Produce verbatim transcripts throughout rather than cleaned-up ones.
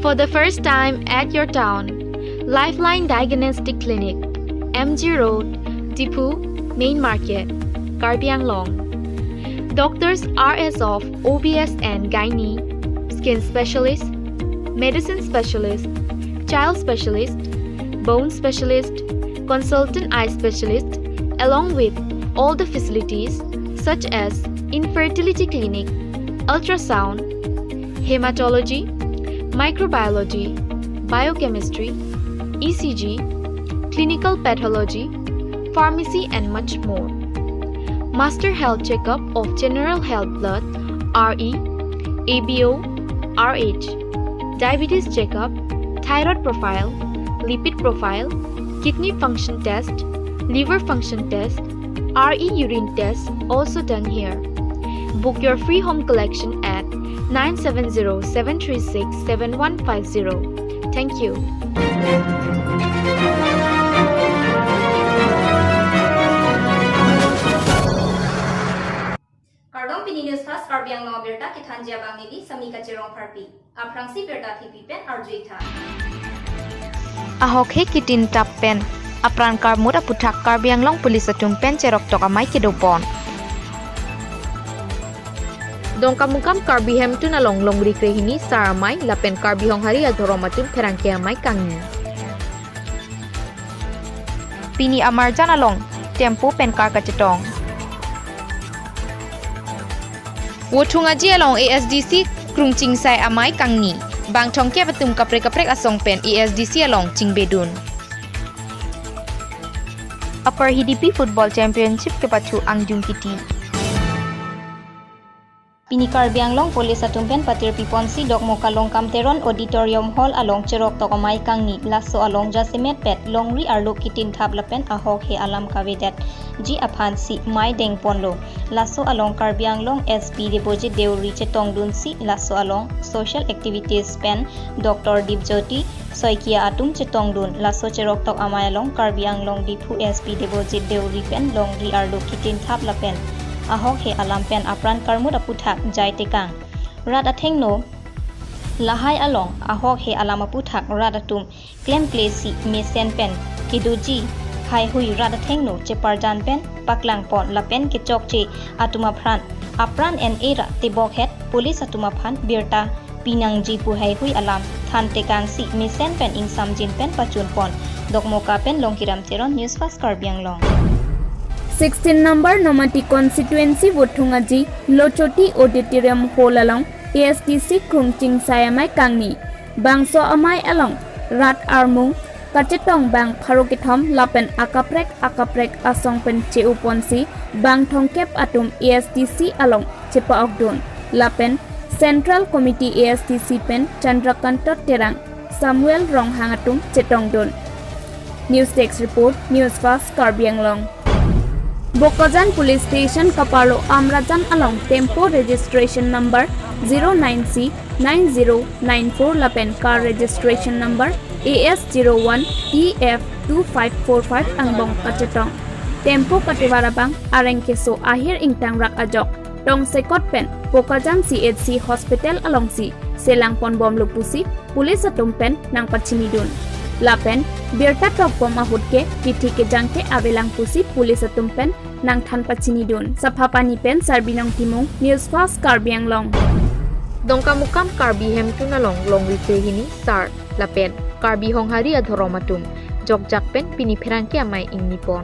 For the first time at your town, Lifeline Diagnostic Clinic, M G Road, Diphu, Main Market, Karbi Anglong. Doctors are as of O B S and gynae, skin specialist, medicine specialist, child specialist, bone specialist, consultant eye specialist, along with all the facilities such as infertility clinic, ultrasound, hematology, microbiology, biochemistry, E C G, clinical pathology, pharmacy, and much more. Master health checkup of general health blood, R E, A B O, R H, diabetes checkup, thyroid profile, lipid profile, kidney function test, liver function test, R E urine test also done here. Book your free home collection at nine seven zero seven three six seven one five zero. Thank you. Kardom, pini News Fast Karbi Anglong abirta kethanji abang neli Samika Cherong Pharpi. Aphrangsi birta thipi pen arju-i tha. Ahok he kitin thap pen apran karmut aputhak Karbi Anglong Police atum pen cheroktok amei kedopon. Dongkamukam Karbi Hemtun along Longri Krehini sar amei lapen Karbi Honghari adhorom atum pherangke amei kangni. Pini amarjan along tempo pen car kachetong. Vothung Aji along A S D C Krung Chingsai amei kangni. Bang thomkep atum kaprek kaprek asong pen A S D C along chingbedun. Upper Hidipi Football Championship kepathu angjung kiti. Pini Karbi Anglong Police atum pen patirpi ponsi Dokmoka Longkam Teron Auditorium Hall along cheroktok amei kangni. Laso along jasemet pet longri arlo kitin thap lapen ahok he alam kavedetji aphansi mei dengponlo. Laso along Karbi Anglong S P Debojit Deuri chetongdunsi laso along social activities pen Doctor Dipjyoti Saikia atum chetongdun. Laso cheroktok amei along Karbi Anglong Diphu S P Debojit Deuri pen longri arlo kitin thap lapen ahok he alam pen apran karmut aputhak jai tekang. Rat athengno lahai along ahok he alam aputhak rat atum klemkle si mesen pen kedoji haihui rat athengno cheparjan pen paklangpon lapen kechokche atum apran apran en-e ra tebokhet police atum aphan birta pinangji pu haihui alam than tekangsi mesen pen ingsamjin pen pachunpon. Dokmoka pen Longkiram Teron, News Fast Karbi Anglong. Sixteen number Nomati constituency Vothung Aji Lochoti Auditorium Hall along A S D C Krung Chingsai amei kangni. Bangso amei along rat armung kachetong bang pharo kethom lapen akaprek akaprek asong pen che-oponsi bang thomkep atum A S D C along chepa-okdun lapen Central Committee A S D C pen Chandrakanta Terang, Samuel Ronghang atum chetongdun. News Desk Report, News Fast Karbi Anglong. Bokajan Police Station kaparlo Amrajan along tempo registration number zero nine C nine zero nine four lapen car registration number A S zero one T F two five four five angbong kachetong. Tempo katovar abang areng keso ahir ingtangrak ajok tongsekot pen Bokajan C H C hospital alongsi selangponbomlo pusi police atum pen nangpachinidun. Lapen birta tokbom ahut ke kithi kejang ke avelang pusi police atum pen nangthan pachinidun. Saphapani pen Sarbinong Timung, News Fast Karbi Anglong. Dongkamukam Karbi Hemtun along Longri Krehini sar lapen Karbi Honghari adhorom atum jokjak pen pini pherangke amei ingnipon.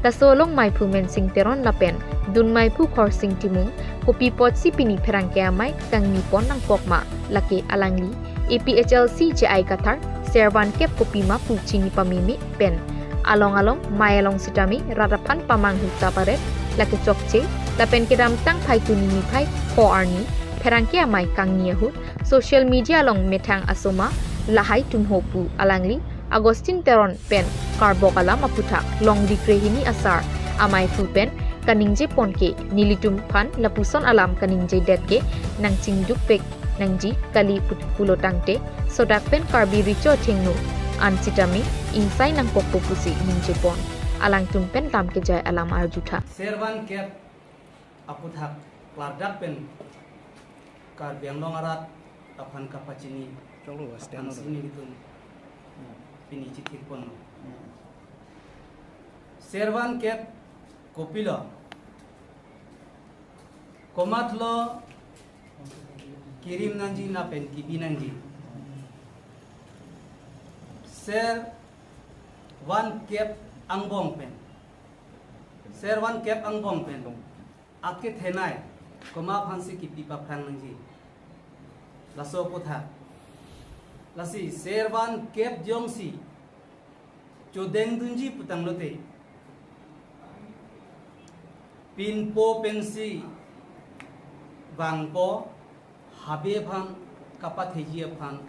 Laso along meiphu Mensing Teron lapen dun meiphu Khorsing Timung kopi apotsi pini pherangke amei kangnipon nangkok ma, lake alangli A P H L C J I Kathar servan kep kopima pu chini pameme pen along along mei along sitame rat aphan pamanghu ta paret, lake chokche lapen kedamtang Phaikuni niphai pho arni pherangke amei kangni ahut social media along methang asoma lahai tumho pu alangli Augustine Teron pen karbok alam aputhak Longri Krehini asar ameiphu pen kaningjepon ke nelitum aphan lapuson alam kaningjedet ke nangchingdukpek nangji kali put-, pulo tangte sodak pen Karbi recho athengno an sitame ingsai nangkokpo pusi ningjepon. Alangtum pen lam kejai alam arjutha. Servan kep aputhak klardak pen Karbi Anglong arat aphan kapachini. Cholo, stand up. Ansi nelitum pini chithik ponlo. Servan kep kopilo? Komatlo kirim nangji lapen kibi nangji? Servan kep angbong pen. Servan kep angbong pen akethenei komat aphansi kipi paphrang nangji? Laso aputhak. Lasi servan kep jongsi chodengdunji putanglote, pinpo pensi vangpo, habe aphan kapatheji aphan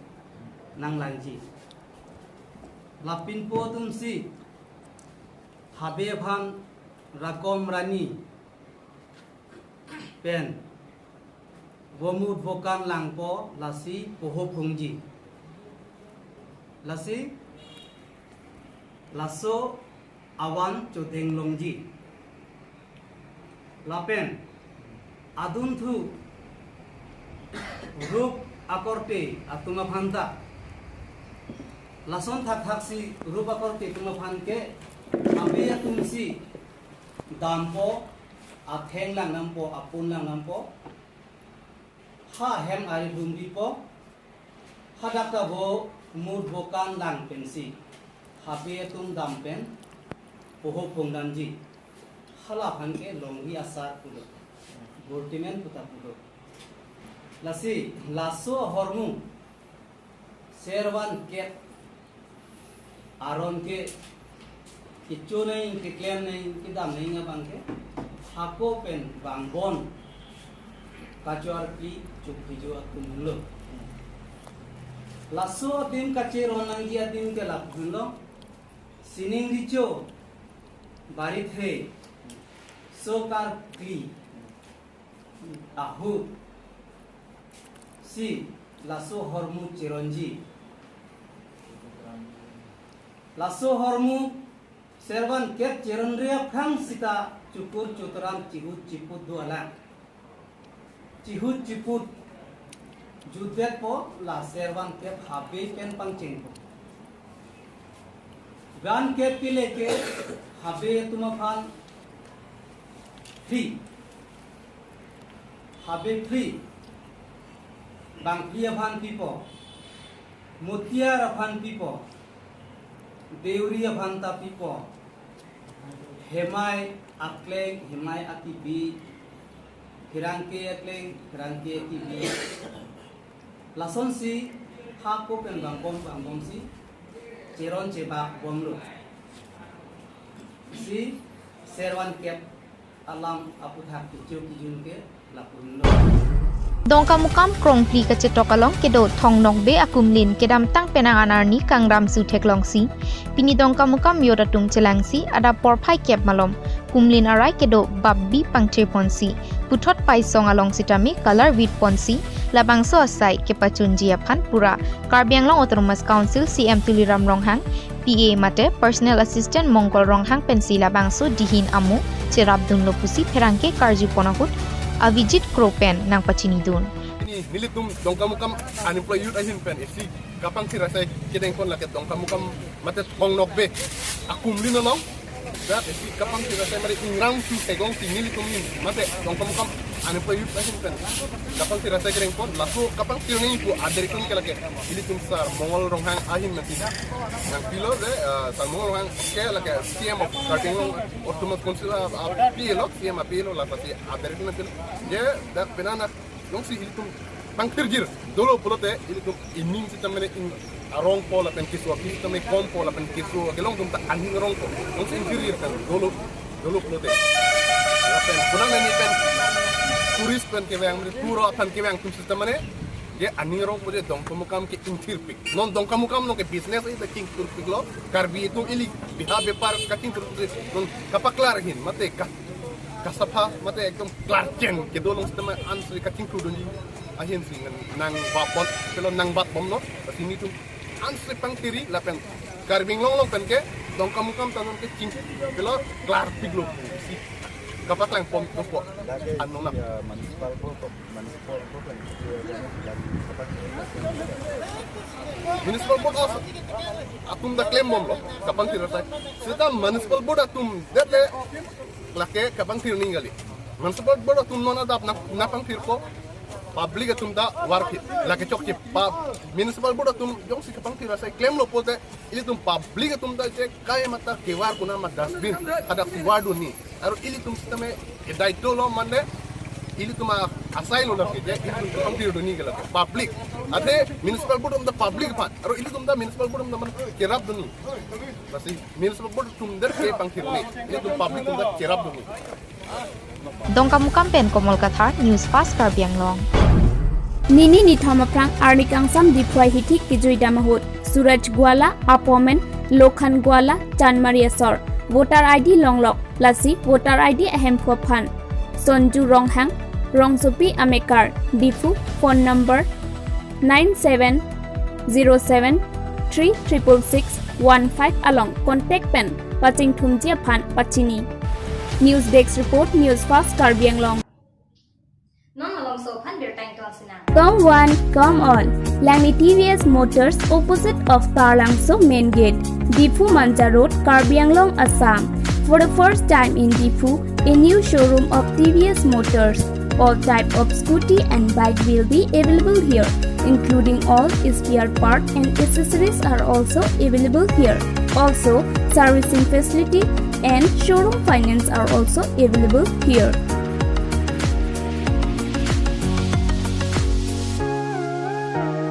nanglangji. La pinpo atumsi habe aphan rakom rani pen vomut vokan langpo, lasi poho phungji. Lasi laso avan chodeng longji. Lapen adunthu rup akorte atum aphanta, lason thakthaksi rup akorte atum aphan ke habe atumsi dampo, atheng lang nampo, apun lang nampo, ha hem ari humbipo, hadak ta vomut vokan lang pensi habe atum dam pen poho phungdamji. Hala aphan ke longri asar pulo, gurtimen puta pulo. Lasi laso ahormu servan kep aron ke kecho nangji, keklem nangji, kedam nangji abang ke hako pen vangbom kachoarpi chokphijo atum lo. Laso adim kacheron nangji adim ke lapulo: sining recho, barit he, so karkli ahut si laso ahormu cheronji. Laso ahormu servan kep cheronre aphrang sita chukur chutram chihut chiput do alang. Chihut chiput jutdetpo, la servan kep habe pen pangchengpo. Van kep kele ke habe atum aphan phli, habe phli, bangphli aphan pipo, mutiar aphan pipo, deuri aphan ta pipo, hemai akleng, hemai akibi, pherangke akleng, pherangke akibi. Lasonsi hako pen vangbom vangbomsi cheron chebak bomlo. Si servan kep alam aputhak kecho kijun ke lapulo. Dongkamukam krongphli kachetok along kedo Thong Nokbe akumlin kedamtang penang an arni Kangram Su Theklongsi pini Dongkamukam youth atum chelangsi adap porphai kep malom kumlin arai kedo bapbi pangthe ponsi puthot paisong along sitame color vit ponsi labangso asai kepachunji aphan pura Karbi Anglong Autonomous Council C M Tuliram Ronghang, P A mate Personal Assistant Mongkol Ronghang pensi labangso dihin amo cherapdunlo pusi pherangke karju pon ahut Avijit Kro pen nangpachinidun. Pini nelitum Dongkamukam unemployed youth ahin pen isi kapangthir asai kedengpon lake Dongkamukam mate Thong Nokbe akumlin along. Dak isi kapangthir asai mari Ingram Su Theklongsi nelitum ahin mate Dongkamukam unemployed youth ahin pen kapangthir asai kedengpon, laso kapangthir nangji pu adirkon ke lake ilitum Sar Mongol Ronghang ahin mati. Nangpilo de, eh, Sar Mongol Ronghang ke lake C M of Karbi Anglong Autonomous Council a, a P A lo, C M a P A lo, lasi adirkon nangpilo. Je dak penang an jongsi ilitum pangthirjir dolo pulote ilitum ining sitame ne ing arongpo lapen keso api sitame kompo lapen keso akelong atum ta aning arongpo. Jongsi ingthirjir pen dolo, dolo pulote. Lapen penang an ne pen tourist pen kevang, tour aphan kevang atum sitame ne je aning arongpo je Dongkamukam ke ingthirpik. Non Dongkamukam along ke business ita kingthirpiklo. Karbi atum ili biha bepar kachingthirpik non kapaklar ahin mate ka kasapha mate ekdom klarchen kedo along sitame ansri kachingthudunji ahinsi nang, nangvapbom, pilo nangvapbomlo, lasi nelitum ansri pangthiri lapen Karbi Anglong along pen ke Dongkamukam ta non ke ching, pilo klarpiklo pusi. Kapaklang pon tupo. Lake, anong na? Ya, municipal board, municipal board lang. Municipal board as-, atum ta klembomlo, kapangthir asai. Seta municipal board atum det le lake kapangthir nangji kali. Municipal board atum non adap na, napangthirpo, public atum ta varphit, lake chokche pa, municipal board atum jongsi kapangthir asai klemlo pulote, ilitum public atum ta je kai mata kevar kuna ma dustbin, hadak si vardunji. Aro ilitum sitame, e daitolo mane, ilitum a-, asailo lake, je ilitum kapangthirdunji ke lake, public. Athe municipal board atum ta public aphan, aro ilitum ta municipal board atum ta mane kerapdunji. Lasi municipal board atum det kepangthirji, ilitum public atum ta kerapdunji. Dongkamukam pen Komol Kathar, News Fast Karbi Anglong. Nini nithom aphrang arni kangsam Diphu ahithik kejui dam ahut Suraj Gwala, apo amen Lokhan Gwala, Chanmari asor, voter I D longlok, lasi voter I D ahemphu aphan Sonju Ronghang, Rongsopi amekar, Diphu, phone number nine seven zero seven three triple six one five along contact pen pachingthumji aphan pachini. News Desk Report, News Fast Karbi Anglong. Non malomso aphan birta ingtonsinang. Come one, come all. Langni T V S Motors, opposite of Taralangso Main Gate, Diphu Manja Road, Karbi Anglong, Assam. For the first time in Diphu, a new showroom of T V S Motors. All type of scooty and bike will be available here, including all spare part and accessories are also available here. Also, servicing facility and showroom finance are also available here.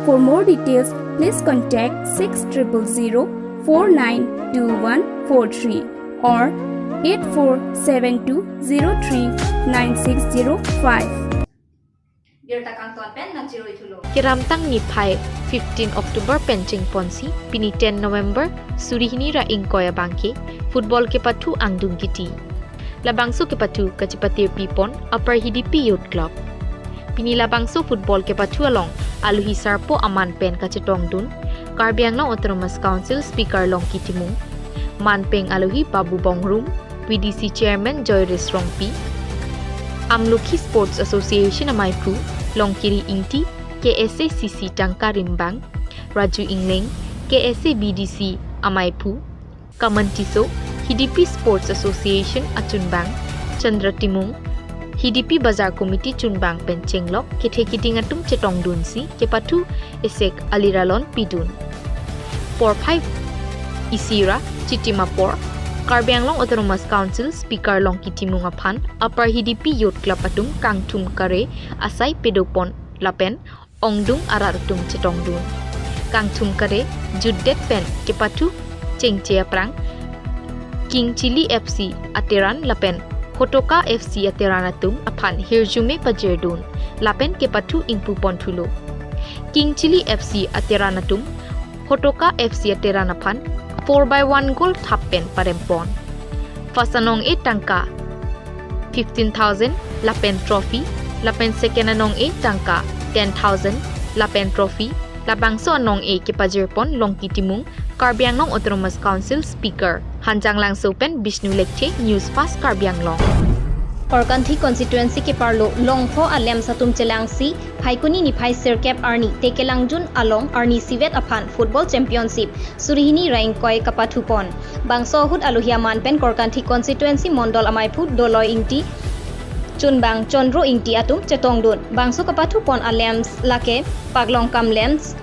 For more details, please contact six triple zero four nine two one four three or eight four seven two zero three nine six zero five. Birta kangton pen nangchiruithulo. Keramtang niphai fifteen October pen chingponsi pini ten November suri hini ra ingkoi abangke football kepathu angdung kiti. Labangso kepathu kachipatirpipon Upper Hidipi Youth Club. Pini labangso football kepathu along alohi sarpo aman pen kachetongdun Karbi Anglong Autonomous Council Speaker Longki Timung, manpeng alohi Babu Bongrum, V D C Chairman Joyris Rongpi, Amlokhi Sports Association amaiphu Longkiri Ingti, K S A C C tangka rimbang Raju Ingleng, K S A B D C amaiphu Kaman Tisso, Hidipi Sports Association achunbang Chandra Timung, Hidipi Bazar Committee chunbang pen chenglok kethe kiding atum chetongdunsi kepathu esek aliralon pidun. Porphai isi ra chitim apor Karbi Anglong Autonomous Council Speaker Longki Timung aphan Upper Hidipi Youth Club atum kangthum kare asai pedopon lapen ongdung arat atum chetongdun. Kangthum kare jutdet pen kepathu chengche aphrang King Chilli F C ateran lapen Hotoka F C ateran atum aphan hirjume pajirdun lapen kepathu ingpuponthulo. King Chilli F C ateran atum Hotoka F C ateran aphan four by one goal thap pen parempon. First anong-e tangka fifteen thousand lapen trophy, lapen second anong-e tangka ten thousand lapen trophy, labangso anong-e kepajirpon Longki Timung, Karbi Anglong Autonomous Council Speaker. Hanjanglangso pen Bishnu Lekthe, News Fast Karbi Anglong. Korkanthi constituency keparlo Longpho a-LAMPS atum chelangsi Phaikuni niphai sirkep arni Tekelangjun along arni isivet aphan football championship suri hini ra ingkoi kapathupon. Bangso ahut alohi aman pen Korkanthi constituency mondol amaiphu Doloi Ingti chunbang Chondro Ingti atum chetongdun. Bangso kapathupon a-LAMPS lake Paklongkam LAMPS,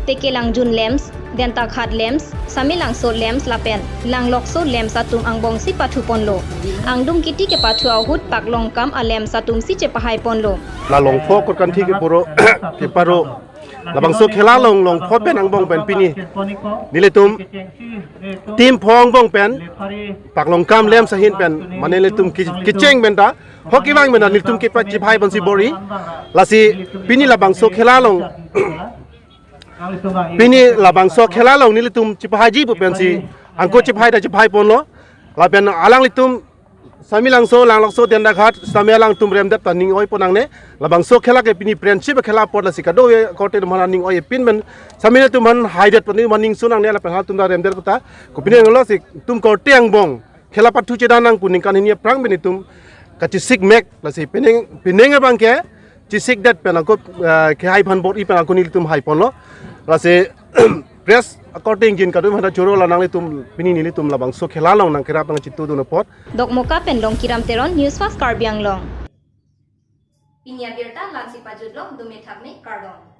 Tekelangjun LAMPS, Dentaghat LAMPS, Samelangso LAMPS lapen Langlokso LAMPS atum angbongsi pathuponlo. Angdung kiti kepathu ahut Paklongkam a-LAMPS atumsi chepahaiponlo. La Longpho Korkanthi keporo keparo labangso khela along Longpho pen angbong pen pini nelitum team pho angbong pen Paklongkam LAMPS ahin pen mane nelitum ki-, kecheng pen ta hoki vang pen ta nelitum kepa-, chepahaiponsi bor-i. Lasi pini labangso khela along pini labangso khela along nelitum chepahaiji pu pensi anke chepahai ta chepahaiponlo. Lapen alanglitum Samelangso, Langlokso, Dentaghat, sitame alangtum remdet ta ning oipon nangne. Labangso khela ke pini friendship khela apot lasi kado-kave korte atum aphan ning oi pin men. Sitame nelitum aphan haidet pon, nelitum aphan ning sun nangne lapen halatum ta remdet kota. Kopine nanglo si itum korte angbong khela pathu chedan nang pu ningkan hini aphrang pen itum kachesik mek, lasi pining pining abang ke chesikdet pen ako, eh, kehai aphan bor-i pen ako nelitum haiponlo. Lasi press according jin kadun hada choro la nanglitum pini nelitum labangso khela along nangkerap nangchitudun apot. Dokmoka pen Dongkiram Teron, News Fast Karbi Anglong. Pini abirta la-ansi pajutlo, dome thakme, kardom.